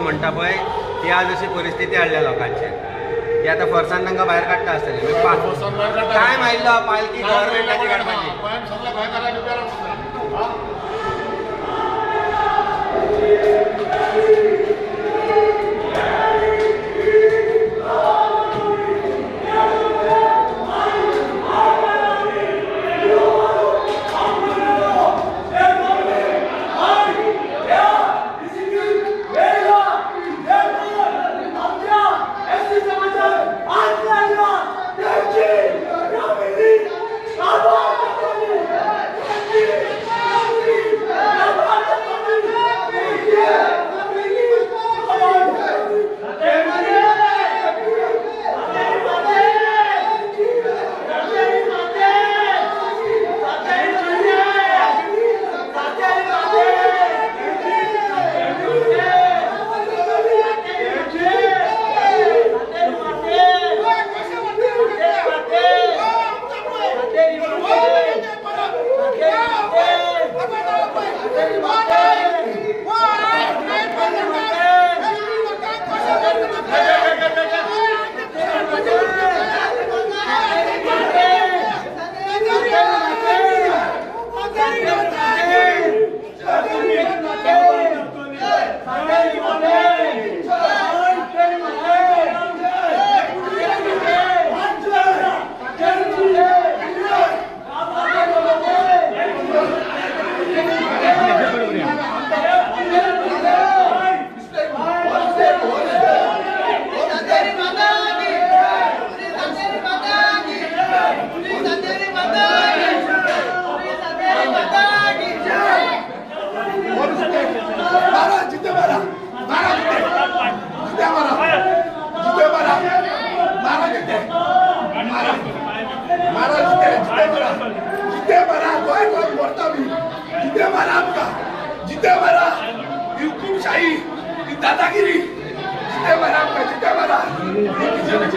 म्हणटा पळय ती आज अशी परिस्थिती हाडल्या लोकांचेर. ती आतां फोर्सान तांकां भायर काडटा आसतले. फोर्सान भायर काडटा. टायम आयिल्लो पालखी गव्हर्मेंटाची काडपाची. गोंयांत सगळ्या गोंयकारांनी उबे रावपाक जाय. दादागिरी जिते मारा, जिते मारा,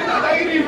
दादागिरी।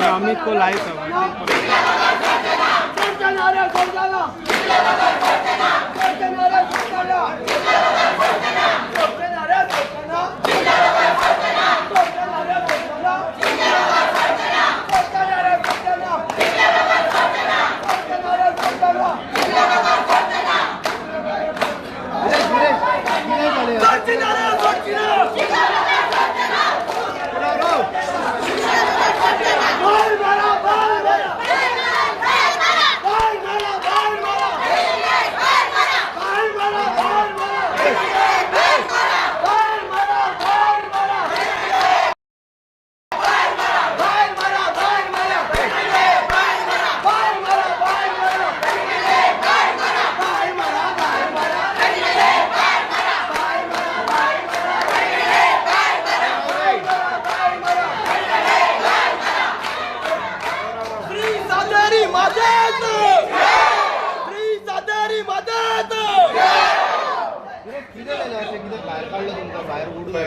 अमित को लाइव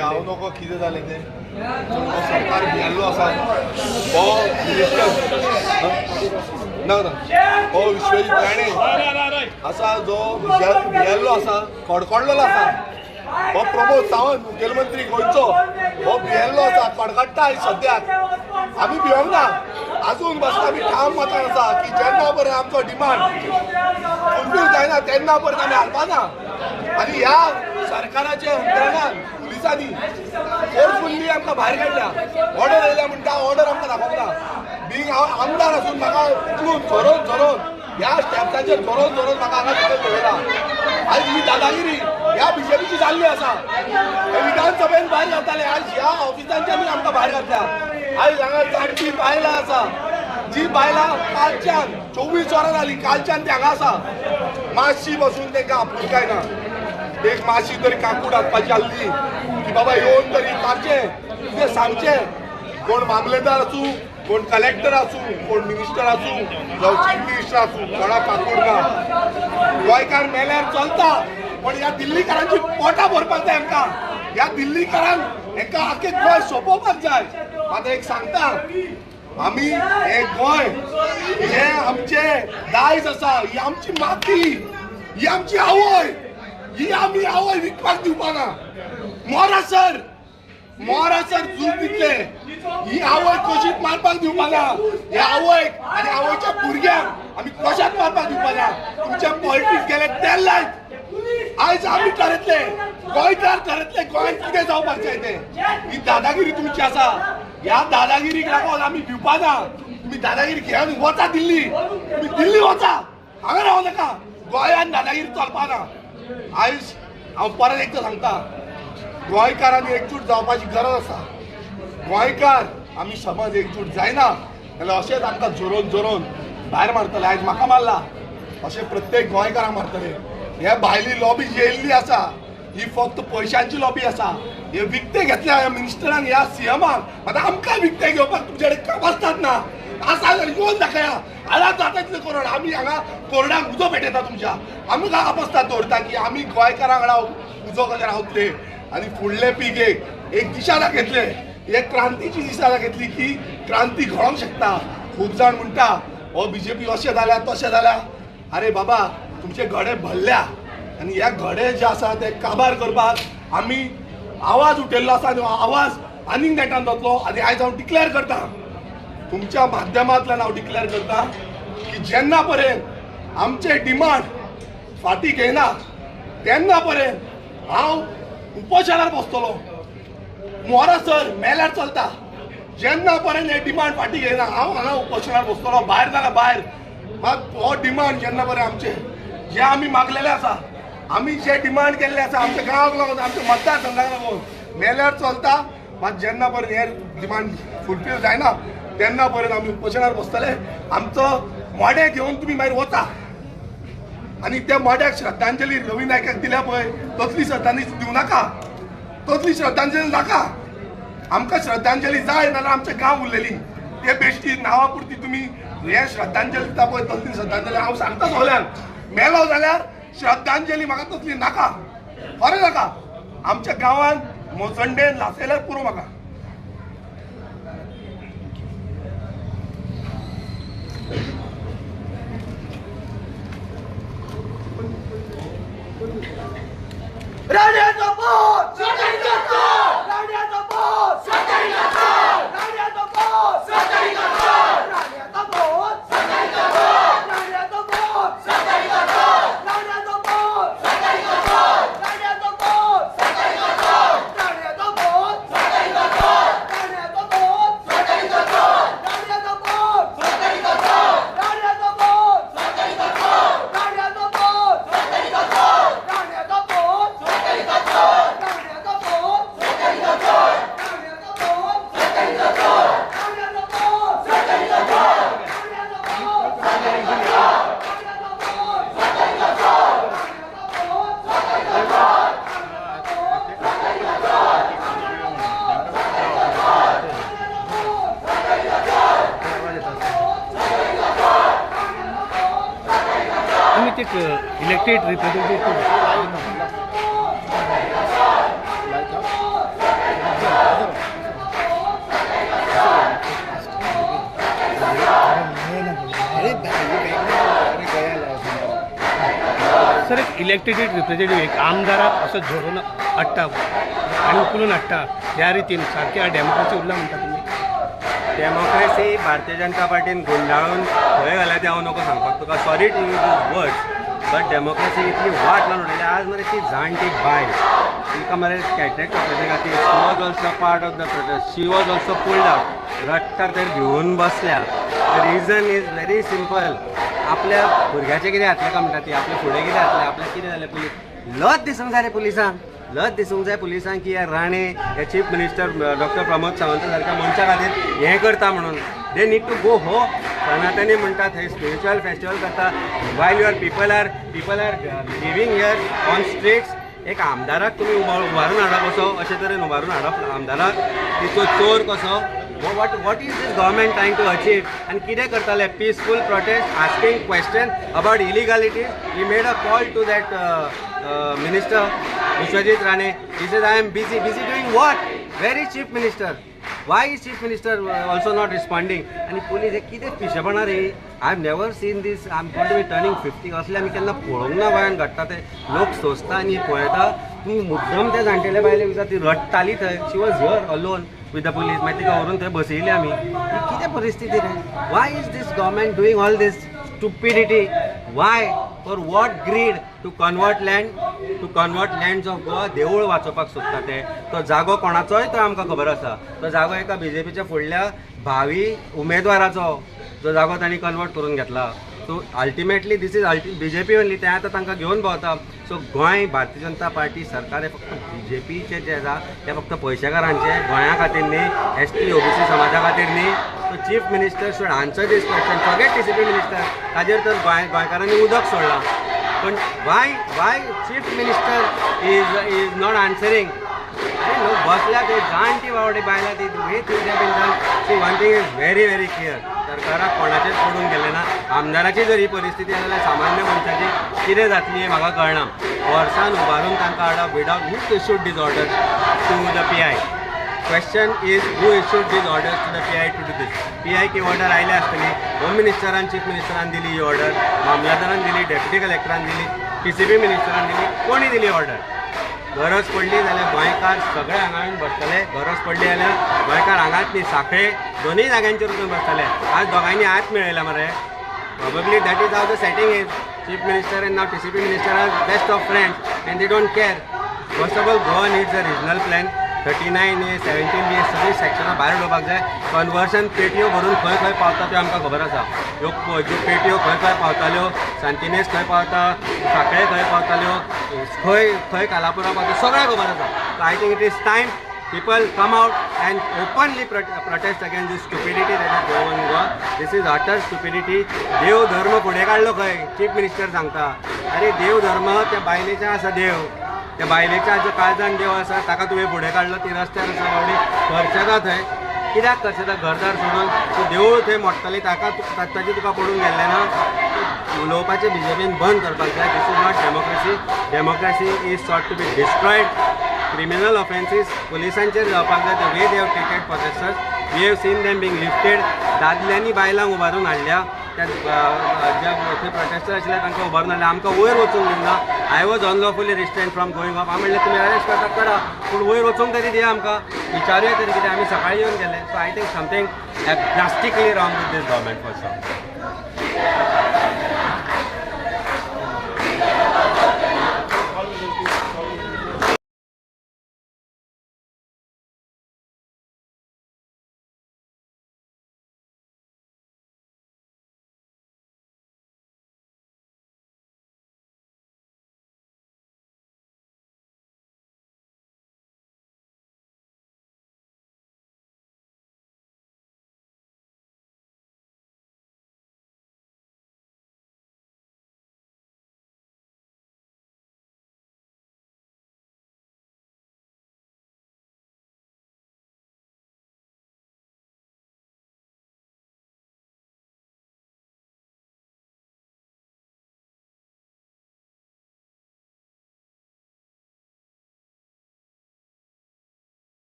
हांव नको कितें जालें तें सरकार भियेल्लो आसा हो मिनिस्टर ना ना हो विश्वजीत राणे आसा जो भियेल्लो आसा कडकडलेलो आसा हो प्रमोद सावंत मुखेलमंत्री गोंयचो हो भियेल्लो आसा कडकडटा आयज सद्याक. आमी भिवंक ना आजून बसता आमी ठाम मतान आसा की जेन्ना पर्यंत आमचो डिमांड फुलफील जायना तेन्ना पर्यंत आमी हालपाना. आनी ह्या सरकाराच्या यंत्रणान पुलिसांनी फोर्सफुल्ली आमकां भायर काडल्या. ऑर्डर येयल्या म्हणटा ऑर्डर आमकां दाखोवंक ना. बींग हांव आमदार आसून म्हाका उखलून झरोवन झरोवन ह्या स्टेप्सांचेर झरोवन झरोवन म्हाका हांगा झरोवन दवरला. आयज ही दादागिरी ह्या बीजेपीची जाल्ली आसा. हे विधानसभेन भायर घालताले, आयज ह्या ऑफिसांच्यानी आमकां भायर घातल्या. आयज हांगा जाणटी बायलां आसा, जी बायलां कालच्यान 24 वरां जालीं कालच्यान ती हांगा आसा. मातशी बसून तांकां आपुलकाय ना. एक मातशी तरी काकूट हाडपाची आसली की बाबा येवन तरी ताचें कितें सांगचें. कोण मामलेदार आसूं, कोण कलेक्टर आसूं, कोण मिनिस्टर आसूं, जावं चीफ मिनिस्टर आसूं, कोणाक काकूट ना. गोंयकार मेल्यार चलता, पण ह्या दिल्लीकारांची पोटां भरपाक जाय हांकां. ह्या दिल्लीकारांक हेंकां आख्खें गोंय सोंपोवपाक जाय. आतां एक सांगता, आमी हे गोंय हे आमचें दायज आसा, ही आमची माती, ही आमची आवय, ही आमी आवय विकपाक दिवपाना. मोरासर मोरासर झूज दितले. ही आवय कशीच मारपाक दिवपाना. ह्या आवयक आनी आवयच्या भुरग्यांक आमी कशाक मारपाक दिवपाना. तुमचे पॉलिटिक्स गेले तेल लायत. आयज आमी ठरयतले, गोंयकार ठरयतले गोंयांत कितें जावपाक जाय तें. ही दादागिरी तुमची आसा. ह्या दादागिरीक लागून आमी भिवपाना. तुमी दादागिरी घेवन वचा दिल्ली, तुमी दिल्ली वचा, हांगा रावं नाका. गोंयांत दादागिरी चलपाना. आयज हांव परत एकदां सांगता, गोंयकारांनी एकजूट जावपाची गरज आसा. गोंयकार आमी समज एकजूट जायना जाल्यार अशेंच आमकां झरोवन झरोवन भायर मारतले. आयज म्हाका मारला, अशें प्रत्येक गोंयकारांक मारतले. हे भायली लॉबी जी येयल्ली आसा ही फक्त पयशांची लॉबी आसा. हे विकते घेतल्या ह्या मिनिस्टरांक, ह्या सीएमाक. आतां आमकां विकते घेवपाक तुमचे कडेन कामसतात ना. आसा जाल्यार येवन दाखया. आतां जाता तितलें कोरोड आमी हांगा कोरडाक उजो पेटयता तुमच्या. आमकां आपसतात दवरता की आमी गोंयकारां वांगडा उजो कशें रावतले. आनी फुडले पिळगेक एक दिशा दाखयतले, एक क्रांतीची दिशा दाखयतली की क्रांती घडोवंक शकता. खूब जाण म्हणटा हो बीजेपी अशें जाल्या तशें जाल्या. अरे बाबा, तुमचे घडे भरल्या आनी ह्या घडे जे आसा ते काबार करपाक आमी आवाज उठयल्लो आसा आनी आवाज आनीक नेटान जातलो. आनी आयज हांव डिक्लेअर करता, तुमच्या माध्यमांतल्यान हांव डिक्लेअर करता की जेन्ना पर्यंत आमचे डिमांड फाटीं घेयना तेन्ना पर्यंत हांव उपोशणार बसतलो. मोरासर मेल्यार चलता. जेन्ना पर्यंत हे डिमांड फाटीं घेयना हांव हांगा उपोशणार बसतलो, भायर जाल्यार भायर. मात हो डिमांड जेन्ना पर्यंत आमचे जे आमी मागलेले आसा, आमी जे डिमांड केल्ले आसा आमच्या गांवाक लागून, आमच्या मतदारसंघाक लागून, मेल्यार चलता. मात जेन्ना पर्यंत हे डिमांड फुलफील जायना तेन्ना पर्यंत आमी उपोशणार बसतले. आमचो मडें घेवन तुमी मागीर वता आनी त्या मड्याक श्रद्धांजली रवी नायकाक दिल्या पळय तसली श्रद्धांजली दिवं नाका, तसली श्रद्धांजली नाका. आमकां श्रद्धांजली जाय नाल्यार आमचें गांव उरलेली ते बेश्टी नांवा पुरती तुमी हे श्रद्धांजली दिता पळय तसली श्रद्धांजली. हांव सांगता सगल्यांक, मेलो जाल्यार श्रद्धांजली म्हाका तसली नाका, खरें नाका. आमच्या गांवांत मोसंडेन लासयल्यार पुरो म्हाका. Elected representative sir, एक इलेक्टेड रिप्रेझेंटेटिव्ह एक आमदाराक असो झरोवन हाडटा आनी उखलून हाडटा ह्या रितीन सारकी डेमोक्रेसी उरला म्हणटा तुमी? डेमोक्रेसी भारतीय जनता पार्टीन गुंडाळून खंय घाल्या तें हांव नको सांगपाक तुका, sorry to use those words, but democracy इतली वाट लावन उडयल्या. आज मरे ती जाणटी बायल तिका मरे कॅटरेक्ट ऑपरेशन खातीर she was also part of the protest, she was also pulled out, रडटा तर घेवन बसल्या. The reason is very simple, आपल्या भुरग्याचें कितें जातलें काय म्हणटा ती, आपल्या फुडें कितें जातलें, आपल्याक कितें जालें, पुलीस लज दिसूंक जाय रे पुलिसांक. लज दिसूंक जाय पुलिसांक की हे राणे, हे chief minister doctor Pramod Sawant सारक्या मनशा खातीर हें करता म्हणून. They need to go home. सनातनी म्हणटात, थंय स्पिरिच्युअल फेस्टिवल करता while your people are living here on streets. एक आमदाराक तुमी उबारून हाडप असो, अशे तरेन उबारून हाडप आमदाराक, तिचो चोर कसो. What is this government trying to achieve? आनी कितें करताले? Peaceful protest, asking question about illegalities. He made a call to that minister Vishwajit Rane. He says I am busy. Busy doing what? Where is chief minister? Why is chief minister also not responding? आनी police हे कितें पिशेपणां रे. I have never seen this. I am going to be turning 50. असलें आमी केन्ना पळोवंक ना. गोंयांत घडटा तें लोक सोंसता आनी पळयता. तुमी मुद्दम त्या जाणटेल्या बायलेक विचार, ती रडटाली थंय. She was here alone with the police. मागीर तिका व्हरून थंय बसयली आमी. ही कितें परिस्थिती रे? Why is this government doing all this stupidity? Why? For what greed? To convert land, to convert lands of Goa. देवूळ वाचोवपाक सोदता ते. तो जागो कोणाचोय तो आमकां खबर आसा. तो जागो एका बीजेपीच्या फुडल्या भावी उमेदवाराचो जो जागो तांणी कन्वर्ट करून घेतला. So ultimately this is BJP only. ते आतां तांकां घेवन भोंवता. सो गोंय भारतीय जनता पार्टी सरकार हे फक्त बीजेपीचें जें आसा तें फक्त पयशेकारांचें, गोंया खातीर न्ही, एसटी ओबीसी समाजा खातीर न्ही. So chief minister should answer this question. Forget TCP minister, ताजेर तर गोंयकारांनी उदक सोडलां. पण why chief minister is not answering? अरे लोक बसल्या ते जाणटी बावडे बायलां ती way things have been done. See, one thing is very very clear, सरकाराक कोणाचेच पडून गेलें ना. आमदाराची जर ही परिस्थिती आसा जाल्यार सामान्य मनशाची कितें जातली हें म्हाका कळना. वर्सान उबारून तांकां हाडप without who issued these orders to the PI. Question is who issued these orders to the PI to do this? PI की ऑर्डर आयल्या आसतली. होम मिनिस्टरान, चीफ मिनिस्टरान दिली ही ऑर्डर, मामलादारान दिली, डेप्युटी कलेक्टरान दिली, टीसीपी मिनिस्टरान दिली, कोणी दिली ऑर्डर? गरज पडली जाल्यार गोंयकार सगळे हांगा येवन बसतले. गरज पडली जाल्यार गोंयकार हांगाच न्ही, साखळे दोनूय जाग्यांचेर वचून बसतले. आज दोगांयनी हात मेळयला मरे. Probably that is how the setting is. Chief minister and now TCP minister are best of friends and they don't care. First of all, Goa needs a regional plan. 39A, 17B सगळीं सेक्शनां भायर उडोवपाक जाय. Conversion पेटयो भरून खंय खंय पावता त्यो आमकां खबर आसा. ह्यो ज्यो पेटयो खंय खंय पावताल्यो, सांतिनेज खंय पावता, साखळे खंय पावताल्यो, खंय खंय कालापुरा पावता, सगळें खबर आसा. So I think it is time people come out and openly protest against this stupidity that is going on in Goa. This is utter stupidity. देव धर्म फुडें काडलो खंय? चीफ मिनिस्टर सांगता. अरे देव धर्म त्या बायलेच्या आसा. देव त्या बायलेच्या जो काळजान देव आसा ताका तुवें फुडें काडलो. ती रस्त्यार आसा बावडी, खर्चेता थंय. कित्याक खर्चेता? घरदार सोडून तूं देवूळ थंय मोडटली, ताका ताची तुका पडून गेल्लें ना. उलोवपाचें बीजेपीन बंद करपाक जाय. This is not democracy. Democracy is sought to be destroyed. Criminal offences पुलिसांचेर जावपाक जाय. The way they have treated protesters, we have seen them being lifted. दादल्यांनी बायलांक उबारून हाडल्या. त्या ज्या थंय प्रोटेस्टर आशिल्ले तांकां उबारून हाडल्या. आमकां वयर वचूंक दिवंक ना. I was unlawfully restrained from going up. हांव म्हणलें तुमी अरेस्ट करता करा, पूण वयर वचूंक तरी दिया आमकां, विचारूया तरी कितें. आमी सकाळीं येवन गेले. So I think something drastically wrong with this government for sure.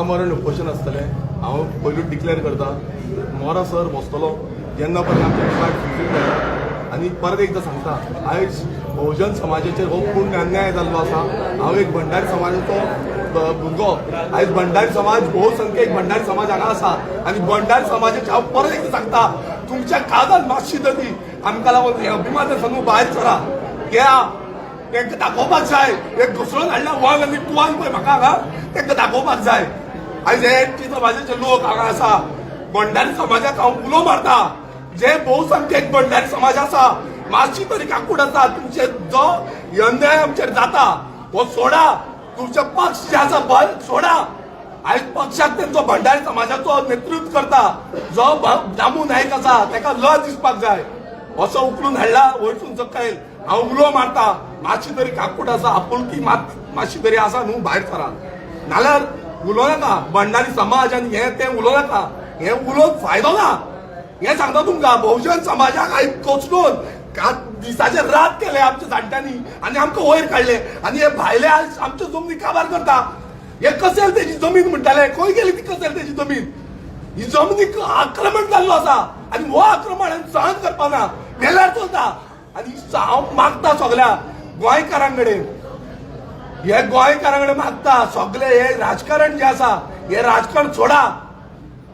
आमरण उपोशण आसतलें. हांव पयलूच डिक्लेअर करता, मोरासर बसतलो जेन्ना पर्यंत आमचे डिमांड फुलफील जायना. आनी परत एकदां सांगता, आयज बहुजन समाजाचेर हो पूर्ण अन्याय जाल्लो आसा. हांव एक भंडारी समाजाचो भुरगो. आयज भंडारी समाज, बहुसंख्यक भंडारी समाज हांगा आसा आनी भंडारी समाजाचे हांव परत एकदां सांगता, तुमच्या कागान मातशी तरी आमकां लागून हे अभिमान सांगू भायर सरा. घ्या, तांकां दाखोवपाक जाय. हे घुसळून हाडल्या वन आनी टुवान पळय म्हाका हांगा तांकां दाखोवपाक जाय. आयज हे एसटी समाजाचे लोक हांगा आसा. भंडारी समाजाक हांव उलो मारता, जे बहुसंख्यक भंडारी समाज आसा, मातशी तरी काकूट आसा. तुमचे जो अन्याय आमचेर जाता हो सोडा. तुमचे पक्ष जे आसा बंद सोडा. आयज पक्षाक तेंचो भंडारी समाजाचो नेतृत्व करता जो दामू नायक आसा, ताका लज दिसपाक जाय. असो उखलून हाडला वयरसून सकयल. हांव उलो मारता, मातशी तरी काकूट आसा, आपुलकी मातशी तरी आसा न्हू, भायर सरा. नाल्यार उलोवं नाका भंडारी समाज आनी हें तें उलोवं नाका. हें उलोवन फायदो ना, हें सांगता तुमकां. बहुजन समाजाक आयज कोसळून दिसाचे रात केले आमच्या जाणट्यांनी आनी आमकां वयर काडले आनी हे भायले आयज आमच्यो जमनी काबार करता. हे कसेल तेजी जमीन म्हणटाले, खंय गेली ती कसेल तेजी जमीन? ही जमनी आक्रमण जाल्लो आसा आनी हो आक्रमण आमी सहन करपा ना, मेल्यार चलता. आनी हांव मागता सगल्या गोंयकारां कडेन, हे गोंयकारां कडेन मागता, सगळे हे राजकारण जे आसा हे राजकारण सोडा.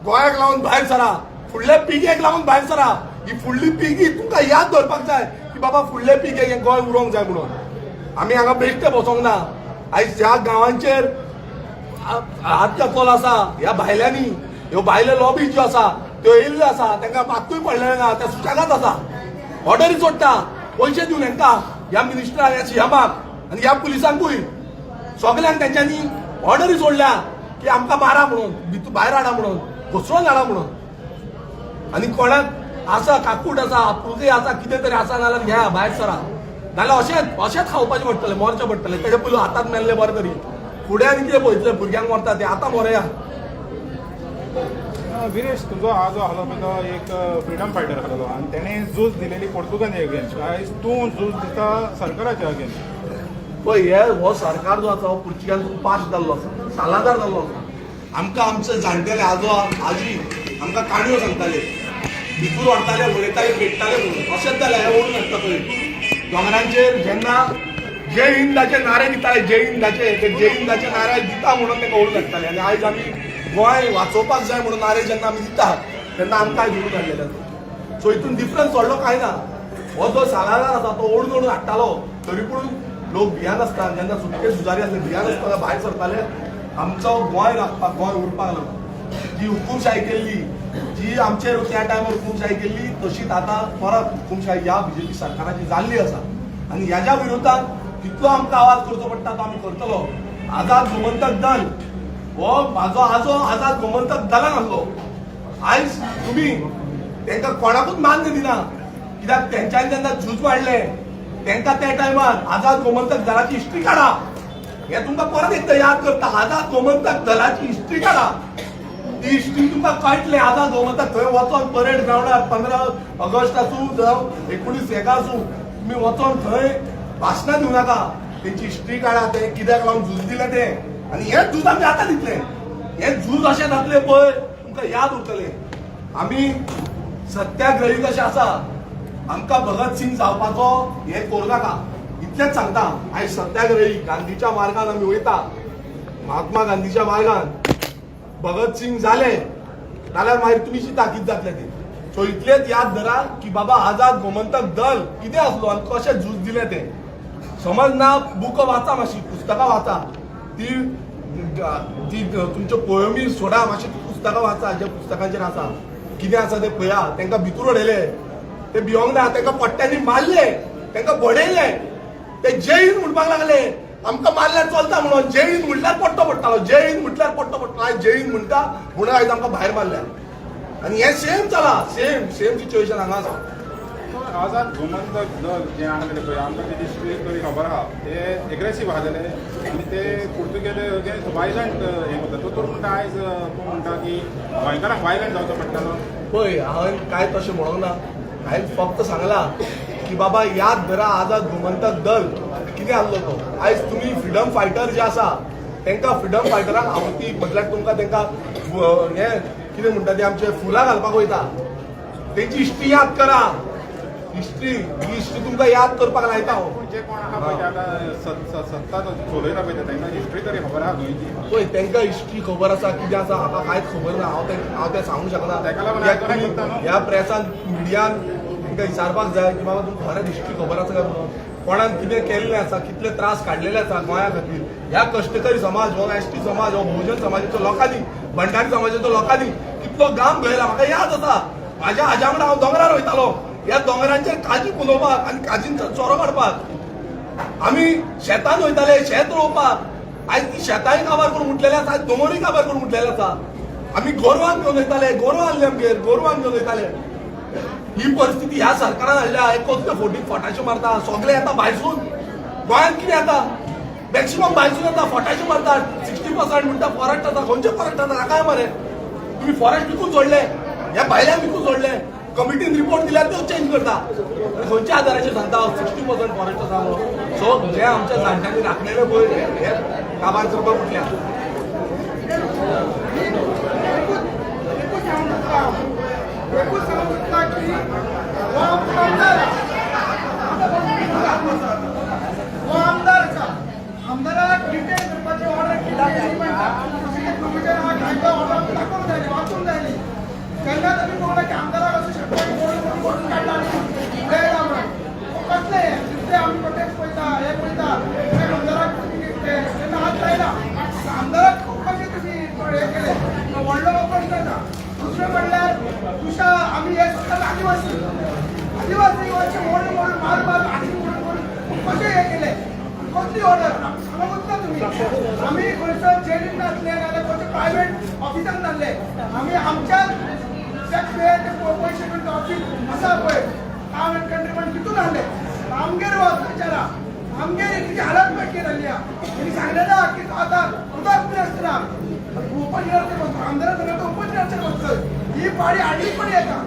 गोंयाक लागून भायर सरा, फुडल्या पिळगेक लागून भायर सरा. ही फुडली पिळगी तुमकां याद दवरपाक जाय की बाबा फुडले पिळगेक हें गोंय उरोंक जाय म्हणून. आमी हांगा बेश्टे बसोंक ना. आयज ज्या गांवांचेर हात घातलो आसा ह्या भायल्यांनी, ह्यो भायल्यो लॉबी ज्यो आसा त्यो येयल्ल्यो आसा, तांकां मात्तूय पडलेलें ना. त्या सुशेगाद आसा, ऑर्डरी सोडटा पयशे दिवन हांकां, ह्या मिनिस्टराक, ह्या सीएमाक आनी ह्या पुलिसांकूय, सगल्यांक तेंच्यांनी ऑर्डरी सोडल्या की आमकां मारा म्हणून, भितर भायर हाडा म्हणून, घुसळोन हाडा म्हणून. आनी कोणाक आसा काकूट आसा, आपुलकी आसा, कितें तरी आसा नाल्यार घ्या, भायर सरा. नाल्यार अशेंच अशेंच खावपाचें पडटलें, मरचें पडटलें. तेजे पयलू हातात मेल्लें बरें तरी. फुडें आनी कितें पळयतलें? भुरग्यांक मरता ते, आतां मरोया. विरेश, तुजो आजो आहलो पळय तो एक फ्रिडम फायटर आहलो आनी तेणें झूज दिलेली पोर्तुगालचे अगेन्स्ट. आयज तूं झूज दिता सरकाराच्या अगेन्स्ट. पळय, हे हो सरकार जो आसा हो पुर्तुगालसून पास जाल्लो आसा, सालादार जाल्लो आसा. आमकां आमचे जाणटेले आजो आजी आमकां काणयो सांगताले, भितूर व्हरताले, उलयताले, पेटताले म्हणून. अशेंच जालें. हे ओडून हाडटा पळय दोंगरांचेर जेन्ना जय हिंदाचे नारे दिताले, जय हिंदाचे, ते जय हिंदाचे नारे दिता म्हणून तांकां ओडून हाडटाले. आनी आयज आमी गोंय वाचोवपाक जाय म्हणून नारे जेन्ना आमी दिता तेन्ना आमकां आयज ओडून हाडलेले आसा. सो हितून डिफरन्स व्हडलो कांय ना. हो जो सालादार आसा तो ओडून ओडून हाडटालो, तरी पूण लोक भियानासतना, जेन्ना सुटके झुजारी आसले, भियानासतना भायर सरताले आमचो गोंय राखपाक, गोंय उरपाक लागून. जी हुकुमशाही केल्ली, जी आमचेर त्या टायमार हुकुमशाही केल्ली, तशीच आतां परत हुकुमशाही ह्या बीजेपी सरकाराची जाल्ली आसा. आनी ह्याच्या विरोधात कितलो आमकां आवाज करचो पडटा तो आमी करतलो. आझाद गोमंतक दल हो म्हाजो आजो आझाद गोमंतक दलान आसलो. आयज तुमी तांकां कोणाकूच मान्य दिना, कित्याक तेंच्यांनी जेन्ना झूज मांडलें तांकां त्या टायमार आझाद गोमंतक दलाची हिस्ट्री काडा. हे तुमकां परत एकदां याद करता, आझाद गोमंतक दलाची हिस्ट्री काडा. ती हिस्ट्री तुमकां कळटलें. आझाद गोमंतक थंय वचोन परेड ग्रावंडार 15 ऑगस्ट आसूं जावं 19 हेका आसूं, तुमी वचोन थंय भाशणां दिवं नाका. तेंची हिस्ट्री काडा, ते कित्याक लागून झूज दिलें तें. आनी हें झूज आमी आतां दितलें. हें झूज अशें जातलें पळय, तुमकां याद उरतलें. आमी सत्याग्रही कशें आसा, आमकां भगत सिंग जावपाचो हें करूं नाका, इतलेंच सांगता. आयज सत्याग्रही गांधीच्या मार्गान आमी वयता, महात्मा गांधीच्या मार्गान. भगत सिंग जाले जाल्यार मागीर तुमी चिंता कितें जातलें तें. सो इतलेंच याद धरा की बाबा आझाद गोमंतक दल कितें आसलो आनी कशें झूज दिलें तें. समज ना, बुक वाचा, मातशी पुस्तकां वाचा. ती ती तुमच्यो पोयमी सोडा, मातशी पुस्तकां वाचा. ज्या पुस्तकांचेर आसा, कितें आसा तें पळया. तांकां भितूर उडयले, ते भिवंक ना. तांकां पट्ट्यांनी मारले, तांकां बडयले, ते जय हिंद म्हणपाक लागले. आमकां मारल्यार चलता म्हणून. जय हिंद म्हटल्यार पट्टो पडटालो, जय हिंद म्हटल्यार पट्टो पडटालो. आयज जय हिंद म्हणटा म्हणून आयज आमकां भायर मारल्या. आनी हें सेम चला, सेम सेम सिच्युएशन हांगा आसा. आझाद गोमंतक दल जें आहलेलें पळय, आमकां तेजी हिस्ट्री तरी खबर आहा. ते एग्रेसीव आसलेले आनी ते पुर्तुगेज अगेन्स्ट वायलंट हें करता. तो म्हणटा, आयज तूं म्हणटा की गोंयकारांक वायलंट जावचो पडटलो. पळय, हांवें कांय तशें म्हणूंक ना. हांवें फक्त सांगलां की बाबा याद धरा, आझाद गोमंतक दल कितें आसलो तो. आयज तुमी फ्रिडम फायटर जे आसा तांकां फ्रिडम फायटरांक आवती म्हटल्यार तुमकां तांकां हें कितें म्हणटा ते आमचे फुलां घालपाक वयता. तेंची हिस्ट्री याद करा, हिस्ट्री ही हिस्ट्री तुमकां याद करपाक लायता हांव. पूण जे कोण आहा पळय ते आतां सत्ता चलयता पळय ते तांकां हिस्ट्री तरी खबर आहा गोंयची. पळय, तांकां हिस्ट्री खबर आसा कितें आसा म्हाका कांयच खबर ना. हांव तें सांगूंक शकना. ताका लागून कित्याक हांव तुमी करता न्हू. ह्या प्रेसान मिडियान तांकां विचारपाक जाय की बाबा तुमकां खरेंच हिस्ट्री खबर आसा काय म्हणून, कोणान कितें केल्लें आसा, कितले त्रास काडलेले आसा गोंया खातीर. ह्या कश्टकरी समाज, हो एसटी समाज, हो बहुजन समाजाचो लोकांनी, भंडारी समाजाचो लोकांनी कितलो घाम गळयला. म्हाका याद आसा, म्हाज्या आजा वांगडा हांव दोंगरार वयतालो. ह्या दोंगरांचेर काजी पुंजोवपाक आनी काजींचो चोरो काडपाक आमी शेतान वयताले, शेत रोवपाक. आयज ती शेतांय काबार करून उठलेले आसा, आयज दोंगरूय काबार करून उठलेले आसा. आमी गोरवांक घेवन वयताले, गोरवां आहली आमगेर, गोरवांक घेवन वयताले. ही परिस्थिती ह्या सरकारान हाडल्या. हे कसले फोटी फटाश्यो मारता. सगळे येता भायरसून. गोंयांत कितें येता? मॅक्सिमम भायरसून येता, फटाश्यो मारता. 60% म्हणटा फॉरेस्ट आसा. खंयचे फॉरेस्ट आसा काय मरे? तुम्ही फॉरेस्ट विकून सोडले, ह्या भायल्यांक विकून सोडले. कमिटीन रिपोर्ट दिल्यार त्यो चेंज करता. आनी खंयच्या आधाराचेर सांगता 60% फॉरेस्ट आसा म्हणून? सो जे आमच्या जाणट्यांनी राखलेले पळय, हे काबार करपाक उठल्या. एकूच सांगूंक सोदता हांव, एकूच सांगूंक सोदता की हो आमचो आमदार आसा, हो आमदार आसा. आमदाराक डिटेन करपाची ऑर्डर केली म्हणटा. तशें तें प्रोविजन आहा, कायदो ऑर्डर आमकां दाखोवंक जाय, वाचूंक जाय. तेन्नाच आमी पळोवना की आमदाराक असो शकता की मोडून मोडून मोडून काडला आनी मेळ्ळा म्हणून. कसलें हें? जितले आमी प्रोटेस्ट पळयता, हे पळयता, ते आमदाराक तुमी तेन्ना हात लायना. आमदाराक खूब कशें तुमी हें केलें, व्हडलो प्रश्न आसा. दुसरें म्हणल्यार तुशा आमी हे सगळे आदिवासी, आदिवासी अशे मोडून मोडून मारून मारून आदी मोडून मोडून कशें हें केलें? कसली ऑर्डर सांगूच ना तुमी. आमी खंयसर जेलीन नासले, नाजाल्यार खंयच्या प्रायवेट ऑफिसान नासले. आमी आमच्या टॅक्स ते पयशे घेवन ऑफिस आसा पळय, टावन अँड कंट्री म्हण, तितून आहले. आमगेर वच विचारा, आमगेर कितें हालत पळय कितें जाल्ली आहा. तेणी सांगलें ना की तो आतां उदक बी आसना, ओपन इयराचेर बसतो. आमदारा सांगलें तो ओपन इयराचेर बसतोय. ही पाळी हाडली पण येता,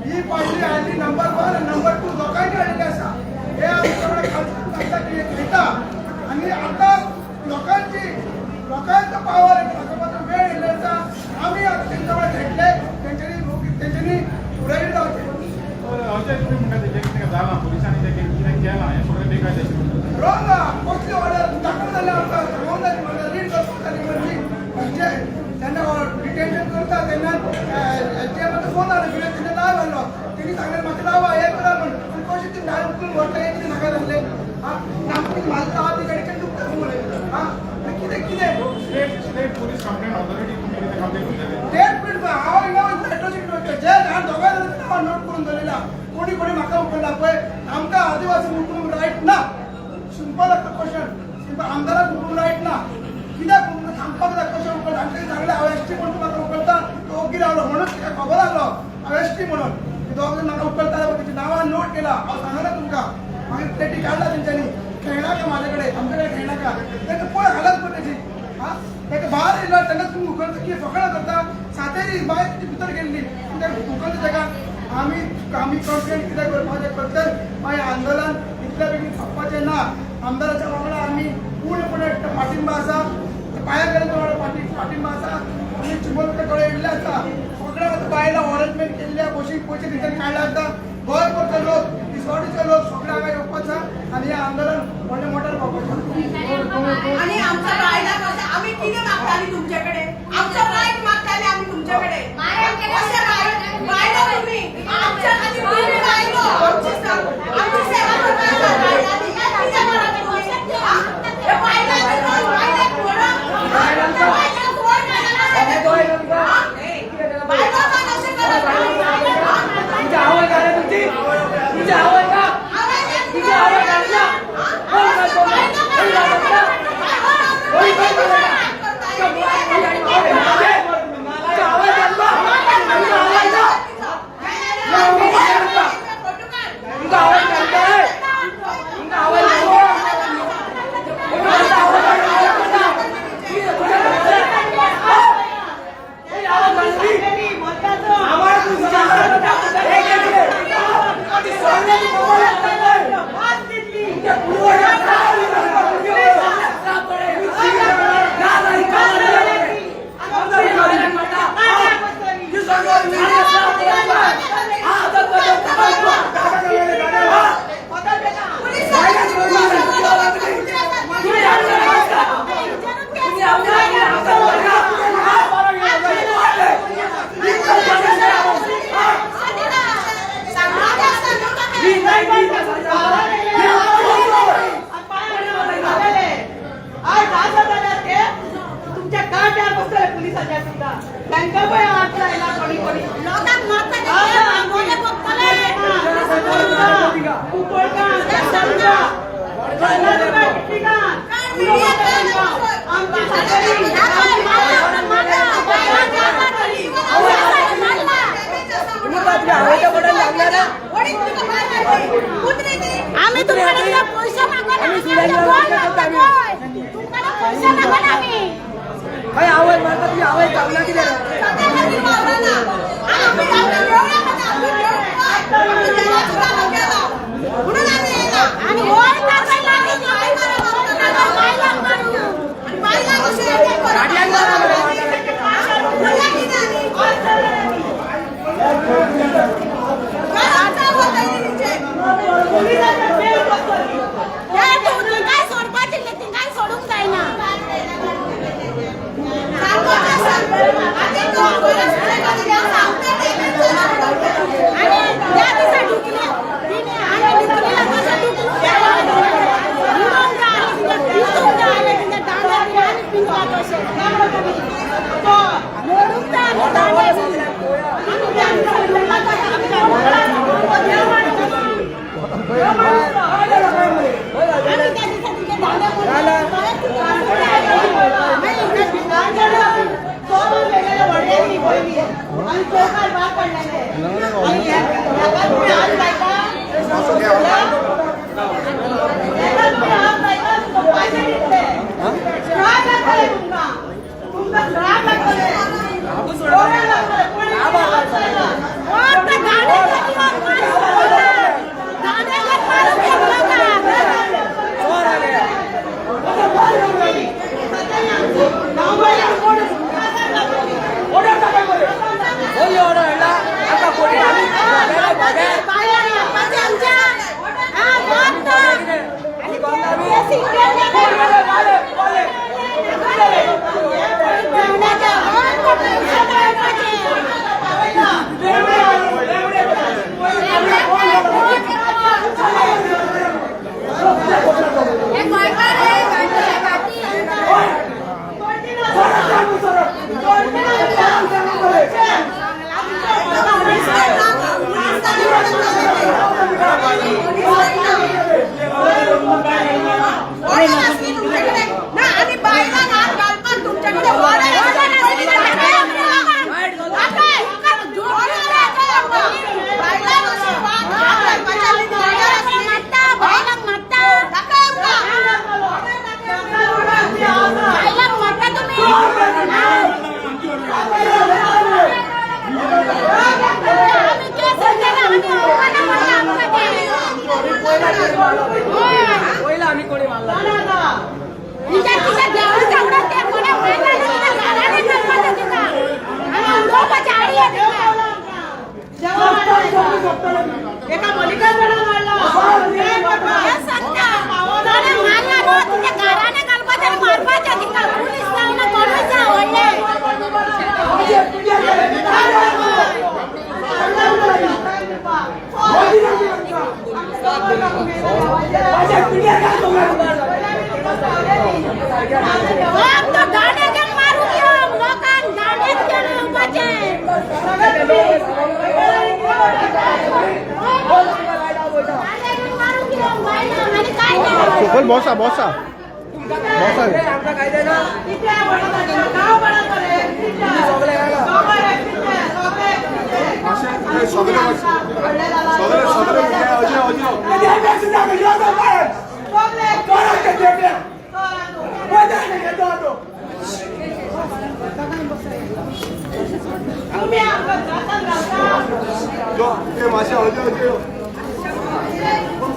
ही पाळी हाडली नंबर 1 आनी नंबर 2 लोकांनी हाडलेली आसा. हे आमी सगळे सांगता की घेता आनी आतां लोकांची लोकांचो पावर दाखोवपाचो वेळ येयल्लो आसा. आमी आतां तेंच्या कडेन भेटले, तेंच्यांनी तेंच्यांनी फुडें जावचें. तर अशें तुमी म्हणटा, तेजें कितें जालां, पुलिसांनी तें कितें केलां, हें सगळें बेकायदेशीर म्हणटा. रॉंग. कसली ऑर्डर दाखोवंक जालें आमकां, सांगूंक जाली म्हाका, रीड करपाक जाली. म्हणजे म्हणजे जेन्ना डिटेन्शन करता तेन्ना जे म्हाका फोन आलो कितें तेन्ना लायव आसलो. तेणी सांगलें म्हाका लावा हें करा म्हण. पूण कशें ती लायव उखलून व्हरता, हें कितें नाका जाल्लें? आं, सामकी म्हाजें हांव ती गाडयेच्यान दुखता फूल. आं, कितें कितें? स्टेट पुलीस कंप्लेंट ऑथॉरिटी तुमी कितें कंप्लेंट करतले? स्टेट पुलीस हांव हिंगा वयता एट्रोसिटी जे हांव दोगांय जाणांनी हांव नोट करून दवरलेला. कोणी कोणी म्हाका उखल्ला पळय, आमकां आदिवासी उखलूंक रायट ना. सिंपल आसा क्वेश्चन, सिंपल. आमदाराक उखलूंक रायट ना कित्याक उखलूंक सांगपाक जाय कशें उखलता. आनी तेणी सांगलें हांव एसटी म्हणून तूं म्हाका उखलता. तो ओगी रावलो म्हणून ताका खबर आसलो हांव एसटी म्हणून. दोग जाण म्हाका उखलता, तेची नांवां नोट केला. हांव सांगना तुमकां. मागीर प्लेटी काडला तेंच्यांनी. खेळनाका म्हाजे कडेन, आमचे कडेन खेळनाका. ताका पळय हालत पळय तेजी. हा, ताका भायर येयलो तेन्ना तुमी उखलता की फकाणां करता. सातेरी बाय ती भितर गेल्ली, तुमी उखलता ताका. आमी आमी कंप्लेन कित्याक करपाचें करतले. मागीर आंदोलन इतल्या बेगीन सोंपपाचें ना. आमदाराच्या वांगडा आमी पूर्णपणे पाठिंबा आसा, पांया कडेन पाठिंबा आसा. आमी चिंबलकर कडेन येयल्ले आसा. सगळ्या आतां बायलां अरेंजमेंट केल्ली आहा, बशीक पयशे तेंच्यांनी काडले आसा. गोंयभरचे लोक, तिसवाडीचे लोक सगळे हांगा येवपाचे आसा आनी हें आंदोलन व्हडल्या मोठ्यान पावपाचें. आणि आमच्या बायलां कशें आमी कितें मागताली तुमच्याकडे? आमचो रायट मागताली आमी तुमच्याकडे. कशें बायल बायलो तुमी आमच्या खातीर, तुमी बायलो आमची सेवा करपाक आसा बायलांनी. कितें करात तुमी? हा? हे बायलांनी बायलांक व्हडप, बायलांक व्हड हा? बायलो पण अशें करत? तुमची आवय का रे तुमची? तुमची आवय का? तुमची आवय का रे? कोण काय कोण कोण काय कोण? कोण काय कोण? तुमची आवय का तुका? तुमच्या काट्यार बसतले पुलिसाच्या सुद्धा तांकां पळय हात लायला कोणी कोणी लोकांक मारता आम्ही तुमकडे पैसे मागवले, तुमकडे पैसे मागवले आम्ही. काय आवाज मारता तुझी आवाज चांगला किती आणि वर कारवाई लागली काय सोडपाची काय सोडूंक जायना. आणि त्या दिसा ढुकले तिने आम्ही ढुकलेला तसं ढुकलून उडोवंक जाय आलें तिच्या, पिजूंक जाय आलें तिच्या दांड्या बी आनी पिंजला तशें मोडूंक जाय आलें दांडे बी. आमी त्या दिसा ढुकला तशें आमी ढुकला. आमी त्या दिसा तिचे दांडे मोडले. परत तिचे ऑर्डर हाडला आतां कोणी आमी पयला आमी कोणी मारला एका मलिका मारला. सोकल बोसा बोसा बोसा. आमकां कायदे ना. सगळे सगळे सगळे अजय अजय ते मातशें अजय अजय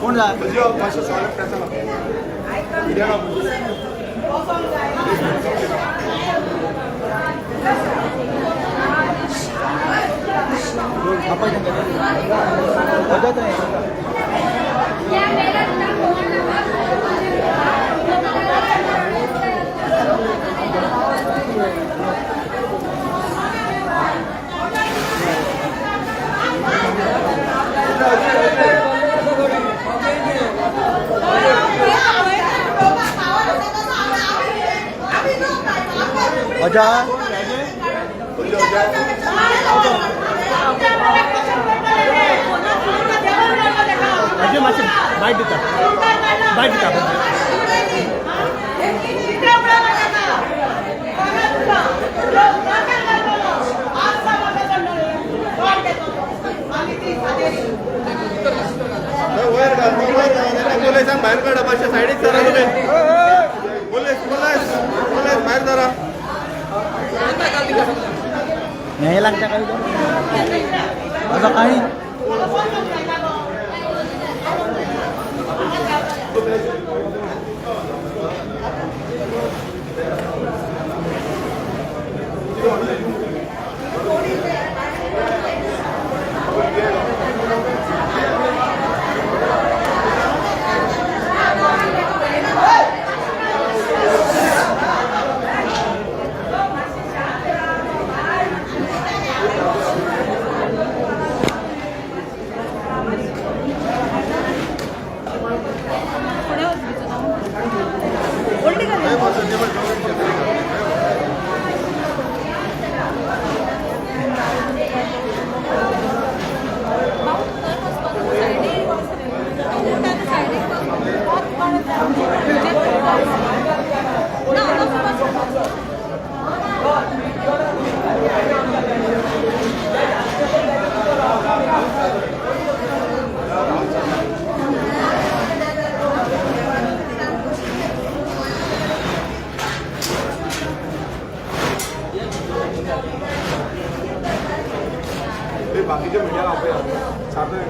कोण अजय मातशें सगळे प्रेसाक अजा अजय मातशें बायट दिता बायट दिता. वयर घाल, वयर घाल. पोलिसांक भायर काडा मातशें सायडीक सरा तुमी. पोलीस पोलीस पोलीस भायर सरा. नाही लागता काही असं काही. ते बाकीचे मीडिया आपया सारकें.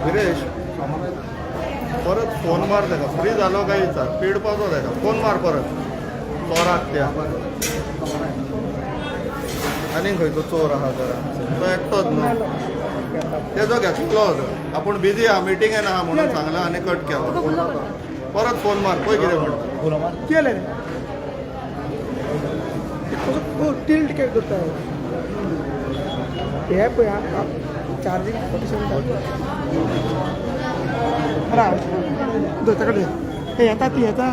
विरेश, परत फोन मार ताका. फ्री जालो काय विचार, पेड पावतो ताका. फोन मार परत चोराक त्या. आनी खंयचो चोर आहा जरा तो एकटोच न्हू तेजो घेतलो आपूण बिजी आहा, मिटींगेन आहा म्हणून सांगला आनी कट केलो. परत फोन मार पळय कितें म्हणटा. केलें रे टिल्ट केक करता हे पळय चार्जींग 47. राव धर ताका हे येता ती येता.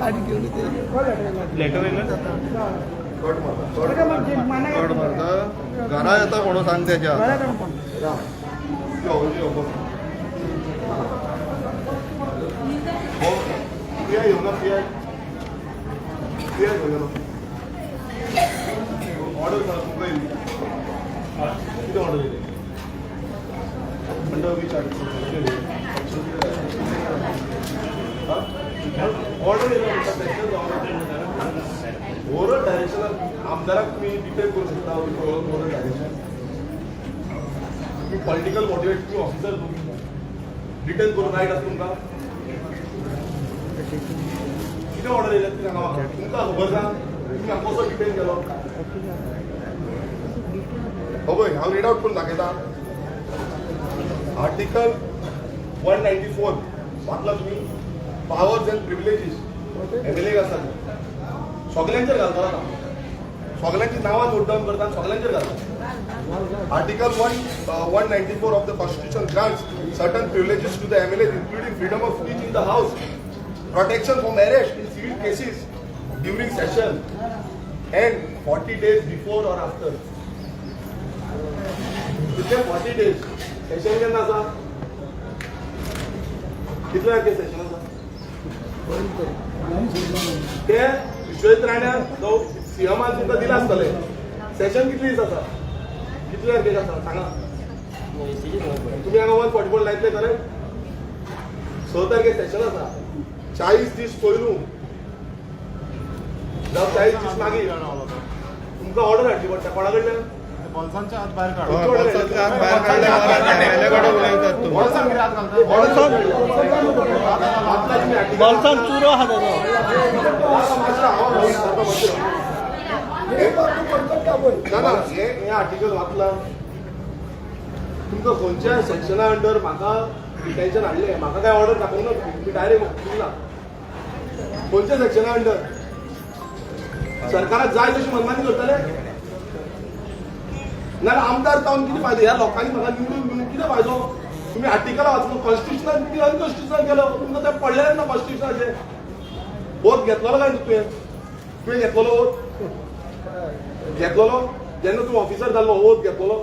गाडी घेऊन येते. लेटर येयला. कट मारता कट मारता. घरा येता म्हणून सांग तेच्या. यो यो बस. हो पिया येऊ ना. पिया पिया घेऊन गेलो. ऑर्डर सांग तुमकां येयली कितें ऑर्डर येयली म्हणटा विचार. ऑर्डर येयला म्हणटा तेंचेच ओरल डायरेक्शनान आमदाराक तुमी डिटेन करूं शकता ओरल डायरेक्शन. तुमी पॉलिटिकल मोटिवेट, तुमी ऑफिसर, तुमी डिटेन करूंक रायट आसा तुमकां. कितें ऑर्डर येयल्या ती सांगा म्हाका. तुमकां खबर ना तुमी म्हाका कसो डिटेन केलो. हो पळय हांव रीड आउट करून दाखयता. आर्टिकल 194 वाचला तुमी? पावर्स अँड प्रिविलेजीस एमएलए आसा सगल्यांचेर घालता आतां. सगळ्यांची नांवां नोट डावन करता आनी सगळ्यांचेर घालता. Article 1 194 of the Constitution grants certain privileges to the MLA, including freedom of speech in the House, protection from arrest in civil cases during session and 40 days before or after. कितले 40 days? Session केन्ना आसा? कितले तारखे सेशन आसा? ते विश्वजीत राण्या जो सीएमान तुमकां दिला आसतले. सेशन कितले दीस आसा? कितले तारखेक आसा, सांगा. तुमी हांगा 144 लायतले, करेक्ट? 6 तारखेक सेशन आसा. 40 दीस पयलू जावं 40 दीस मागीर तुमकां ऑर्डर हाडची पडटा. कोणा कडल्यान? बोल्सांच्या हात भायर काड. खंयची order हाडली? हात भायर काडले, कडेन उलयतात तुम्ही. बोल्सान कितें हात घालता? ऑर्डर. बोल्सान चुरो आहा ताजो. ना ना, हे हे आर्टिकल वाचला? तुमकां खंयच्या सेक्शना अंडर म्हाका डिटेन्शन हाडलें? म्हाका काय ऑर्डर दाखोवंक ना तुमी. तुमी डायरेक्ट दिला. खंयच्या सेक्शना अंडर? सरकाराक जाय तशी मनमानी करतले? नाल्यार आमदार जावन कितें फायदो? ह्या लोकांनी म्हाका निवडून दिवन कितें फायदो? तुमी आर्टिकलां वाचलो, कॉन्स्टिट्युशनान कितें अनकॉन्स्टिट्युशनल केलो. तुमकां तें पडलेलें ना कॉन्स्टिट्युशनाचें. ओत घेतलेलो काय तुवें? तुवें घेतलेलो ओत? घेतलेलो जेन्ना तूं ऑफिसर जाल्लो, ओत घेतलेलो?